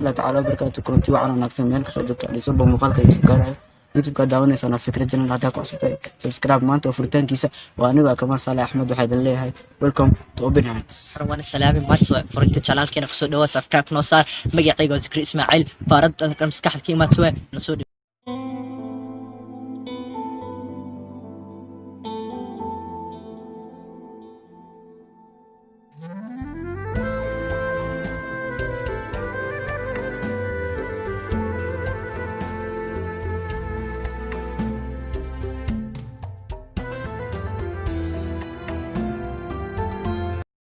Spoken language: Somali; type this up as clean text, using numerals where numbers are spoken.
Waraxmatullahi tacaala wabarakaatu. Kulanti wacan wanaagsan meel kastoo joogto, dhisoba muuqaalka isu gaarayo. YouTube-ka daawanaysaa Fikra Channel. Haddaa ku cusubtahay, subscribe. Maanta oo furitaankiisa waa anigu Kamal Saale Axmed. Waxaa idin leeyahay welcome to Open Hands. Waana salaami. Maanta waa furinta channelkeena. Kusoo dhawaa, subscribe noo saar. Magacayga waa Zikri Ismaaciil. Faarad maskaxda ka imaadsa waa nasoo.